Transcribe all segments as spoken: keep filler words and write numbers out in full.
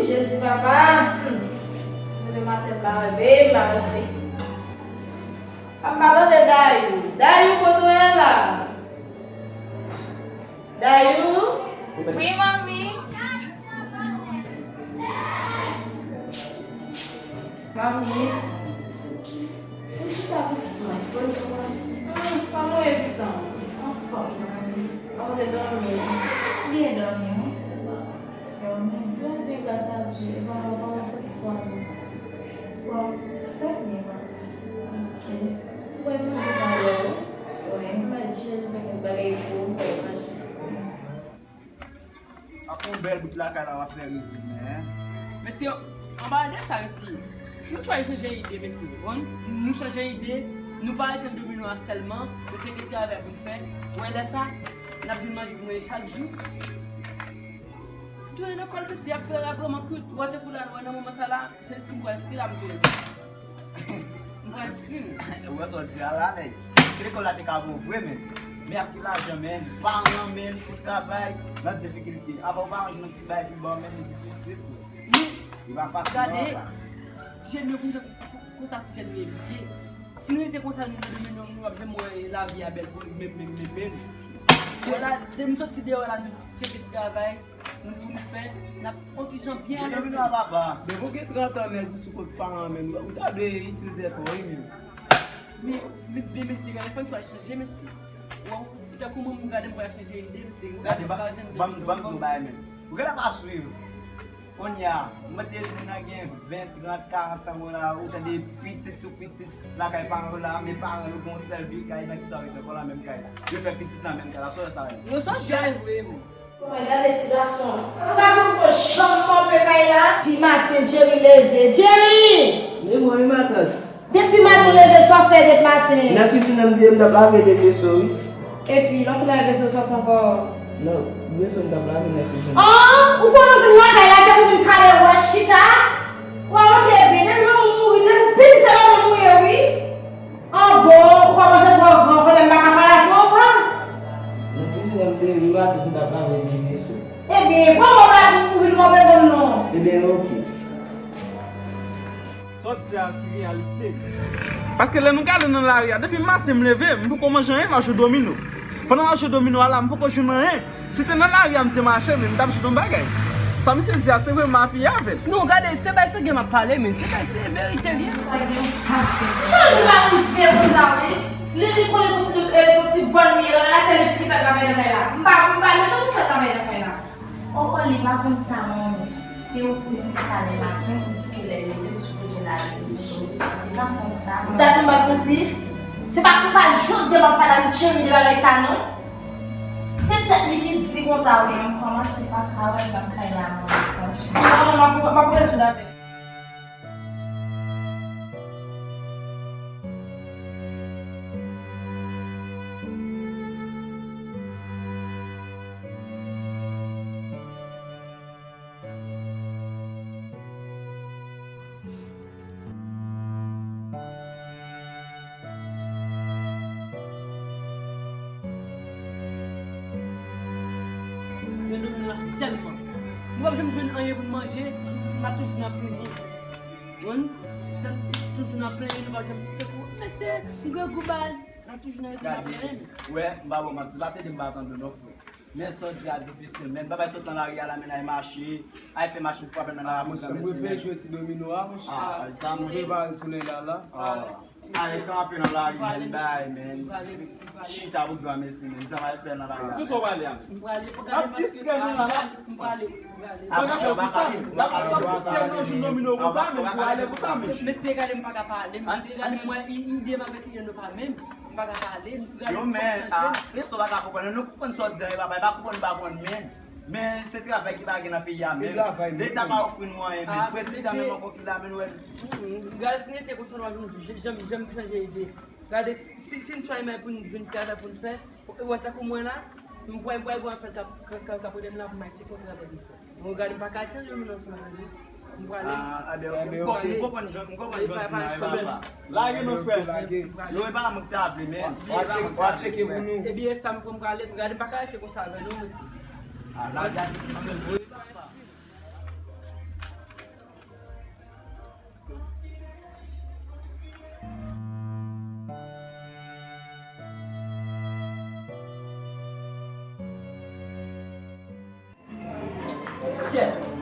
Jezi papa, hmm. Leve maten m pa reve, m pa panse. Ap pa tande Dayou. Dayou, kote w ye la? Dayou? Wi, manmi. Manmi. Ou chita pitit mwen, pran swen mwen. Hmm, kòman w ye pitit mwen? Anfòm, manmi. Kòman w te dòmi? Byen dòmi, wi. Dòmi. Trè byen, gras a Dye. E pa, pa w santi kò w? Bon, trè byen, manmi. Ok. Ou pral manje talè, wi. Wi. Mwen di nou fè kèk bagay pou ou, ou pral manje. Ap yon bèl bout lakay la w ap fè rezil, men. Mesye, anba de sa, mesye. Si nou chwazi chanje ide, mesye, bon, nou chanje ide, nou pa rete nan domino a sèlman, nou tcheke travay pou n fè. Wè lè sa, n ap jwenn manje pou manje chak jou. Tounen nan kòl, mesye, ap fè ragreman kout. Ou wè tankou la, ou wè nan moman sa la, se enskri m pral enskri la, m tounen. M pral enskri m. Ou wè sa w di a la, nèg. Lekòl la te ka bon vre, men. Men ak ki lajan, men. Paran, men, fout travay nan difikilte. Avan ou pa jwenn yon ti bagay pi bon, men, li difisil, frè. Li pa fasil, non, papa. Ti jèn yo konsa, konsa ti jèn yo ye visye. Si nou rete konsa, nou, nou, nou, nou, nou ap menm wè lavi a bèl pou nou, menm, menm, menm, menm. Wè la, depi m soti deyò la, nou tcheke travay. Nou, nou fè, n ap yon ti jan byen alèz. Depi nan papa. Depi w gen trant an, nèg, ou sou kont paran, men ou ta dwe itil tèt ou, wi, men. Men, men, men, mesye, gade, fò n chwazi chanje, mesye. Ou, ou tankou mwen, m gade, m pral chanje ide, mesye. Gade, ban m di w bagay, men. Ou genlè pa swiv. Kounye a, mwen te di moun nan gen ven, trant, karant an, mwen la, ou tande pitit, tou pitit, lakay paran yo la, men paran yo gen yon sèl vye kay nan ki sa yo rete ankò la, menm kay la. Yo fè pitit nan menm kay la, sa w wè sa ye? Yo sòt di a vre, men. Kòman, gade ti gason. Ti gason poko janm kanpe kay la. Pi maten, Jerry leve. Jerry! Wi, mwen, wi, matant. Depi maten w leve, sa w fè depi maten? Nan kizin nan, m te, m t ap lave de veso, wi. Epi, lè w fin lave veso, sa w fè ankò? Non, veso m t ap lave nan kizin nan. An! Ou konnen w vin lakay la, se pou vin kale wòch chita? Ou pa wè byen, depi manman w mouri, depi w piti, se manman w ye, wi. An bon, ou kòmanse twò gran, konnen m pa ka pale avè w ankò. Nan kizin nan m te rive a tout m t ap lave di veso. Ebyen, pran mò pa pou vin wè w pa konn non. Ebyen, oke. Sa w di a, se reyalite. Paske lè nou gade nan lari a, depi maten m leve, m poko manje anyen, m ap jwe domino. Pandan m ap jwe domino a la, m poko jwenn anyen. Si te nan lari a m te mache, men m t ap jwenn yon bagay. Sa misye di a, se vre, m apiye avè l. Non, gade, se bay Sangè m ap pale, men se bay, se verite li ye. Sa gen yon pase. Jan li pa rive konsa, wi. Li, li konnen se yon ti, eh, se yon ti bòn li ye, la, se li ki fè travay nan kay la. M pa, m pa mete pou fè travay nan kay la. Oh, oh, li pa konn sa, manmi. Se ou pou di m sa lè maten, ou di ke lè l leve, l sipoze lave veso. Li pa konn sa, manmi. Dat m pa konn si. Se pa, se pa jodi a m ap pale ak Jerry de bagay sa, non. Se tèt li ki di konsa, wi. M kòmanse pa ka wè l nan kay la, mwen, franchman. Non, non, m ap, m ap rezoud avè l. Men nou menm la sèlman. Nou p ap janm jwenn anyen pou n manje, n ap toujou nan plenyen. Konprann? N ap toujou nan plenyen, nou p ap janm tankou, mesye, m grangou bay. N ap toujou nan rete nan plenyen. Gade, wè, m pa ba w manti, m pa tande, m pa tande non, frè. Men sa w di a difisil, men. Bagay sot nan lari a la, men ay mache, ay fè machin frape nan lari a, monchè, mesye. Mwen fè jwe ti domino a, monchè. Ah, sa, monchè. Mwen prepare solèy la, la. Ah. Ay kanpe nan lari, men, bay, men. Chita pou granmesi, men. Sa va fè nan lari a. Pou sa w prale a? M prale pou gade paske m prale, m prale, m prale. Bagay pou sa, bagay pou sa, nan jou domino konsa, men m prale pou sa, men. Mesye, gade m pa ka pale, mesye, gade m wè i-, ide m avèk ide nou pa menm. M pa ka pale, m prale pou sa. Yo, men, ah, se sa w pa ka konprann. Nou konprann sa w di a, e pa, e pa konprann, pa konprann, men. Men se travay ki pa gen nan peyi a menm. Leta pa ofri nou anyen, men prezidan menm ankò ki la, men nou wè. Gade, si n rete konsa, nou pa janm, janm, janm chanje ide. Gade, si, si n try men pou n jwenn travay pou n fè, ou wè tankou mwen la, m pral, m pral gen yon apèl k ap, k ap, k ap rele m la pou m al tcheke yon travay pou m fè. Bon, gade, m pa ka tande yon moun ansanm avè m. M prale, mesye. Ah, ah, ben, ok. M konprann, m konprann jan, m konprann jan w di nan, e papa. Lage non, frè. Lage. Non, e pa mwen ki ta vle, men. W a tcheke, w a tcheke pou nou. Ebyen, sa m pran, m prale, gade, m pa ka rete konsa avè nou, mesye. Ah, lage a difisil vre, papa.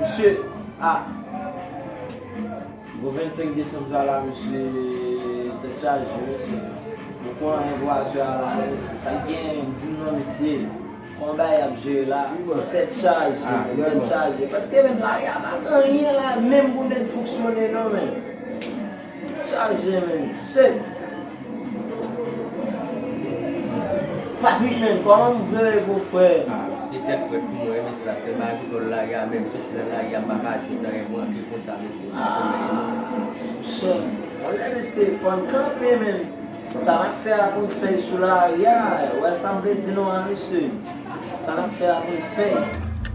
Mesye, a, bon vennsenk desanm sa la, mesye, tèt chaje, mesye. Ou konn anyen pou aswè a la, mesye. Sa k gen, di m non, mesye. Konba y ap jere la, tèt chaje, tèt chaje. Paske menm lari a pa gen anyen la, menm pou nèg fonksyone non, men. Tèt chaje, men. Se Patrick, men, kòman m vle pou frè? Se tèt frèt pou mwen, men se pa sèl bagay ki tòl lari a, menm soti nan lari a, m pa ka jwenn anyen pou antre konsa, mesye. Chè, yon lè mesye, fò n kanpe, men. Sa n ap fè a konn fèy sou lari a, wè sa m vle di nou an, mesye. Sa n ap fè a konn fèy.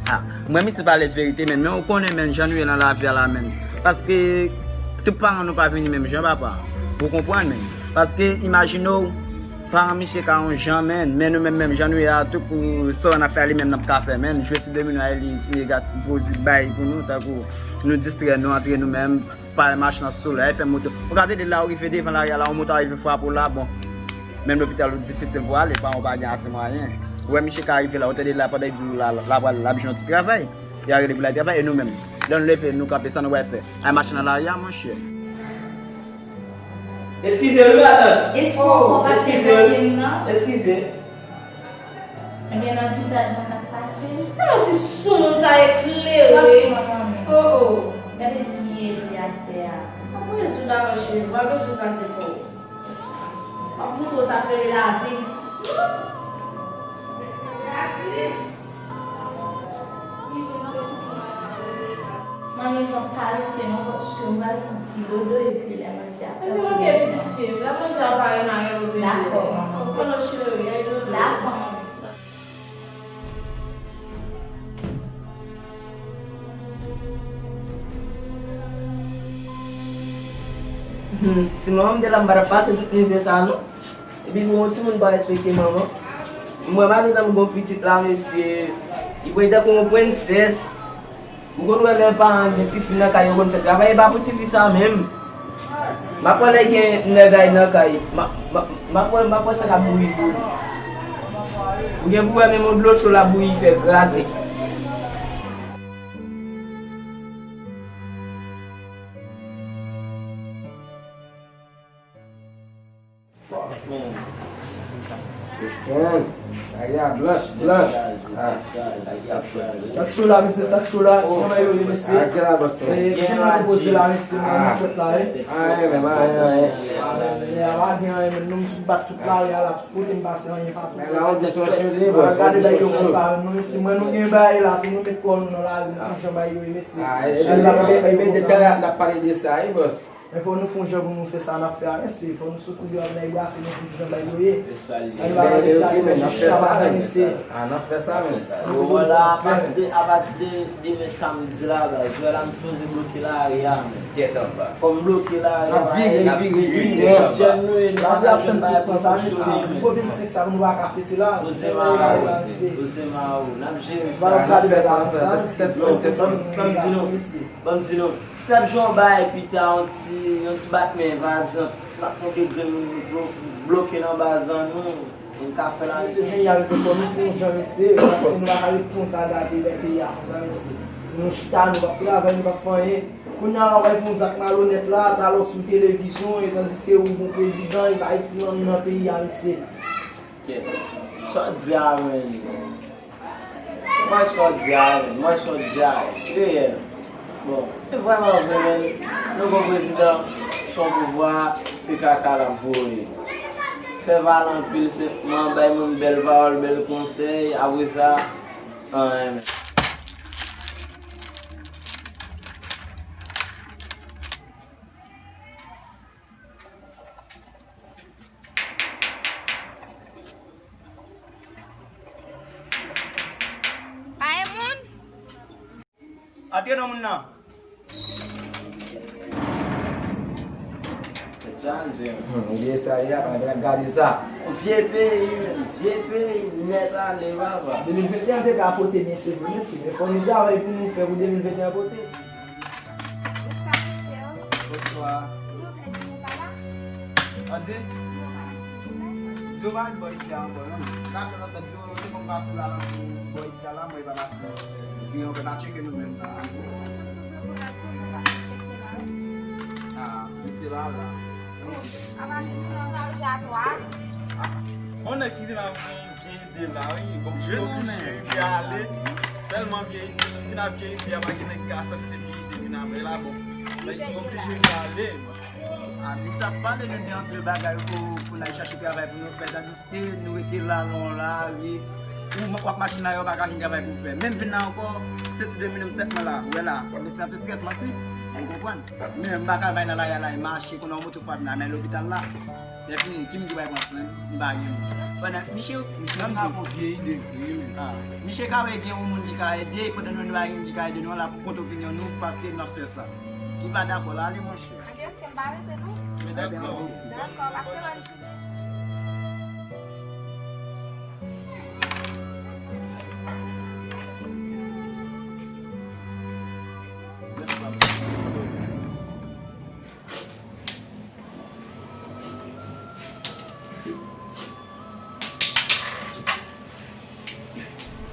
Ah, mwen, misye pale verite, men, men ou konnen, men, jan nou ye nan lavi a la, men. Paske tout paran nou pa vini menm jan, papa. Ou konprann, men. Paske, imajine w, paran misye ka yon jan, men, men nou menm, menm jan nou ye a, tout pou sa n ap fè a, li menm n ap ka fè, men. Jwèt ti domino a, li, li gat pwodui bay pou nou, tankou nou distrè nou antre nou menm. Pare machin an sou la, F M moto. Ou ka tande la, ou rive devan lari a la, yon moto a rive frape w la, bon. Menm lopital ou difisil pou ale, paran w pa gen ase mwayen. Ou wè misye ka rive la, ou tande la pandan l di w la, la pral, l ap jwenn yon ti travay. Y a rele pou l al travay, e nou menm. Lè nou leve, nou kanpe, sa nou pral fè? Ay machin nan lari a, monchè. Eskize wi, madanm. Eskize, eskize. Eskize. Ebyen, nan vizaj mwen k ap pase. Gade yon ti soumoun sa eklere. Chache manman. Oh, oh. Gade byen epi atè a. W ap rezoud avè w cheve, w ap rezoud nan zepòl. W ap montre w sa k rele lavi. Manmi, m p ap ka rete non, paske m pral fè yon ti dodo epi lè manje a pare. Epi oke, pitit fi m, lè manje a pare, n a rele w bebe. Dakò, manman. Oke, non, cheri, ay dodo. Dakò, manman. Hmm, si manman m te la, m pa t ap pase tout mizè sa a, non. Epi pou yon timoun pa respekte manman. M wè madanm gon pitit la, mesye. Li prete tankou yon prensès. Ou konn wè lè paran gen tifi nan kay, yo konn fè travay, e pa pou tifi sa menm. M ap wè lè gen nèg ay nan kay. M ap, m ap, m ap wè, m ap wè sa k ap bouyi pou li. Ou gen pou wè menm yon dlo cho l ap bouyi, fè grate. Fuck, man. Christian, lari a blanch, blanch. Ah. Sa k cho la, mesye, sa k cho la? Kòman yo ye, mesye? Ah, gen la, boss. Eh, gen la poze la, mesye, mwen nan fèt la, eh. Ah, eh, men, ah, eh, eh. Ah, men, men, ah, pa gen anyen, men, nou, m sot bat tout lari a la, tout kote m pase, anyen pa tou. Men la, on te sou cheri, boss. Gade bagay yo konsa, non, mesye, mwen, nou gen bagay la, se nou met kò nou nan lari, nou jan bagay yo ye, mesye. Ah, e, e, e, e, e, de, de, n ap pale de sa, wi, boss. Men fò nou fè yon jan pou nou fè sa n ap fè a, mesye. Fò nou soti deyò ak nèg yo ase, nou fè yon jan bay yo ye. Nèg yo pa ka deja rive jis chita pa fè, mesye. Ah, n ap fè sa, men. Bon, la, apati de, apati de demen samdi la, baz, jwè la, m sipoze bloke lari a, men. Fò m bloke lari a, vire, vire, vire. Jèn nou ye, nou pa ka jwenn bagay pou fè cho, men. Pou vennsenk sa, nou pa ka fete la. Poze ma ou, poze ma ou. N ap jere sa. N ap fè sa, n ap fè sa. Tèt frèt, tèt frèt. Ban m di nou, ban m di nou. Si n ap jwe yon bagay pita, yon ti, yon ti bat men, pa egzanp, si n ap pran de grenn moun blo-, bloke nan baz an nou, nou ka fè la. Mesye, jan y a, mesye, fò nou fè yon jan, mesye, paske nou pa ka ret konsa gade lè peyi a konsa, mesye. Nou chita, nou p ap travay, nou p ap fè anyen. Kounye a la, w al fè yon zak malonèt la, talè w sou televizyon, e tandiske ou gon prezidan, e pa Ayiti nan, nan peyi a, mesye. Kèt. Sa w di a, menm? Mwen sòdi a, mwen sòdi a, reyèl. Bon, se vrèman vre, men nou gon prezidan, se yon pouvwa, se kaka l ap voye. Fè pale anpil, senpman bay moun bèl pawòl, bèl konsèy, apre sa, anyen, men. Pa gen moun? Antre non moun nan. Tèt chaje. Hmm, vye sa ye a, pa gen gade sa. Vye peyi, vye peyi nèt ale, papa. De mil venteyen te ka pote byen, se vre, men se, men fò nou travay pou nou fè pou de mil venteyen pote. Bonswa, mesye. Bonswa. Silvouplè, di nou pa la. Ann di? Di nou pa la, silvouplè. Di nou pa la bò isi a ankò, non. Sa fè lontan, di nou, nou te konn pase la, bò isi a la, mwen pa pase. Epi, nou pa tcheke nou menm nan. La, la. Apa nou nan manje a twa? Ah, on nèg ki vin avè yon vye ide la, wi. Bon, je oblije ale. Tèlman vye ide, vin avè vye ide, apa gen nèg ka aksepte vye ide vin avè la, bon. Mwen oblije ale. Ah, misye ap pale nou de anpil bagay pou, pou n al chache travay pou nou fè, tandiske nou rete la nan lari, ou w ap machin la, yo pa ka jwenn travay pou fè. Menm vin la ankò, se ti de minit sèt mwen la, ou wè la, w ap mete sa fè strès, manti, ou konprann. Men m pa ka bay nan lari a la, e mache, kounye a yon moto frape m la, men lopital la. Lè fini, ki moun ki bay pran swen, m pa gen moun. Pandan, miche, miche, m ka pran vye ide vre, men. Ah, miche ka wè gen yon moun ki ka ede, pandan nou, nou pa gen moun ki ka ede, nou la pou kont opinyon nou, paske n ap fè sa. Ki va dakò la, ale monchè. Ok, ok, m pa rete non. Men dakò. Dakò, pase bòn jounen.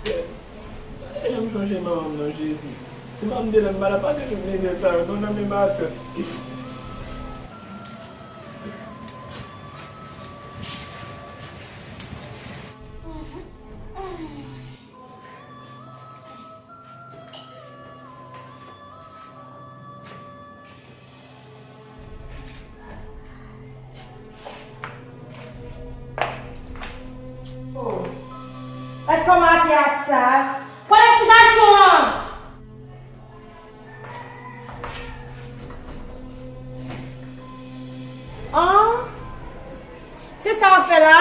Sè, pa janm chonje manman m non, Jezi. Si manman m te la, m pa t ap pase tout mizè sa yo non nan men matant. Oh. Gad kòman atè a sal. Kote ti gason an? An? Se sa w ap fè la?